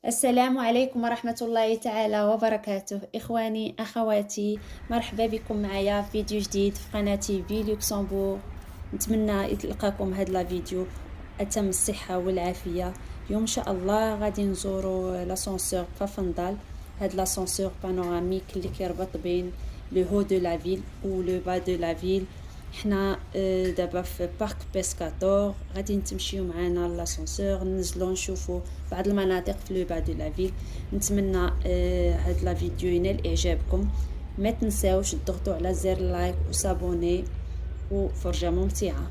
السلام عليكم ورحمة الله تعالى وبركاته. إخواني أخواتي، مرحبا بكم معايا في فيديو جديد في قناتي في لوكسمبورغ. نتمنى يتلقاكم هذا الفيديو أتم الصحة والعافية. اليوم إن شاء الله غادي نزورو l'ascenseur Pfaffenthal، هاد l'ascenseur panoramique اللي كيربط بين le haut de la ville و le bas de la ville. حنا دابا في parc Piscator، غادي نتمشيو معنا l'ascenseur، ننزلو نشوفو بعض المناطق في le bas de la ville. نتمنى هاد la vidéo ينال اعجابكم. ما تنساوش تضغطوا على زر like و s'abonner، وفرجه ممتعه.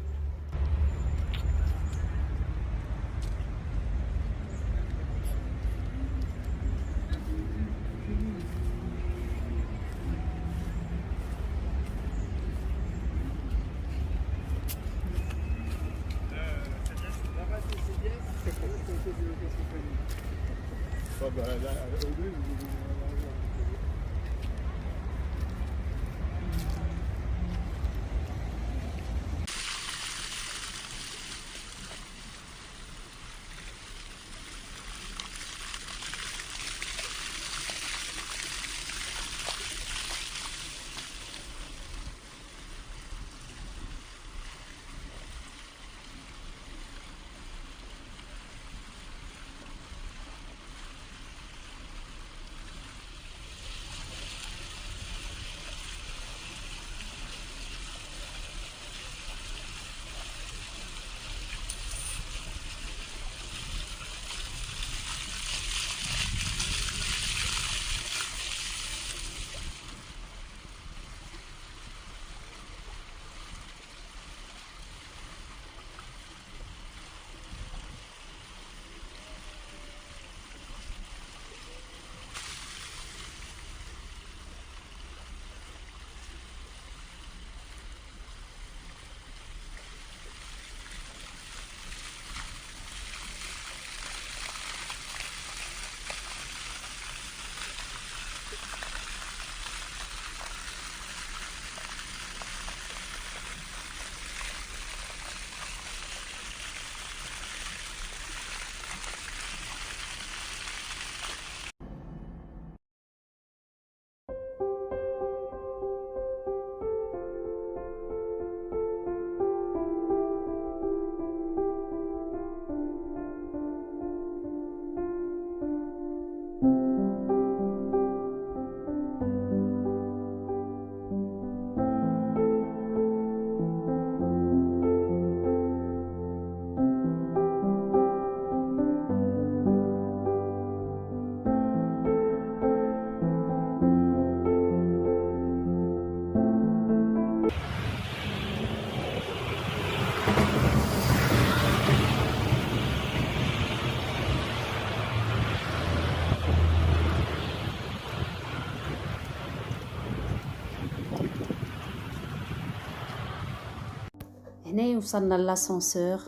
هنايا وصلنا l'ascenseur.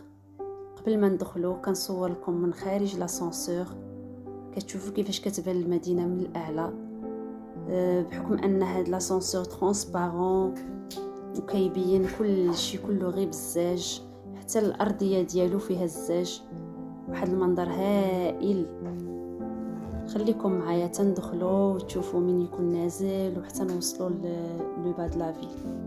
قبل ما ندخلو كنصور لكم من خارج l'ascenseur، كتشوفوا كيفاش كتبان المدينه من الاعلى. بحكم ان هاد l'ascenseur transparent وكيبين كل شيء، كله غير بالزاج، حتى الارضيه ديالو فيها الزاج. واحد المنظر هائل. خليكم معايا تندخلو وتشوفوا من يكون نازل وحتى نوصلوا le bas de la ville.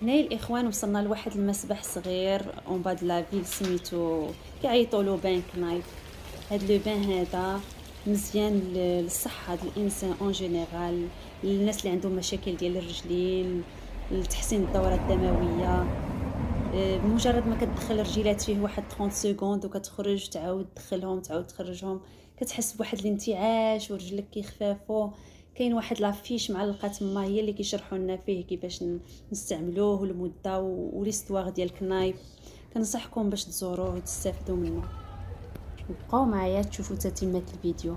هنا الاخوان وصلنا لواحد المسبح صغير en bas de la ville، سميتو كيعيطوا له bain Kneipp. هاد le bain هذا مزيان للصحة ديال الانسان en général، للناس اللي عندهم مشاكل ديال الرجلين، لتحسين الدورة الدمويه. بمجرد ما كتدخل رجيلات فيه واحد 30 secondes وكتخرج، تعاود تدخلهم تعاود تخرجهم، كتحس بواحد الانتعاش ورجلك كيخفافو. كاين واحد l'affiche معلقه تما هي اللي كيشرحوا لنا فيه كيفاش نستعملوه والمدة و l'histoire ديال Kneipp. كنصحكم باش تزوروه وتستافدوا منه. بقاو معايا تشوفوا تتمة الفيديو.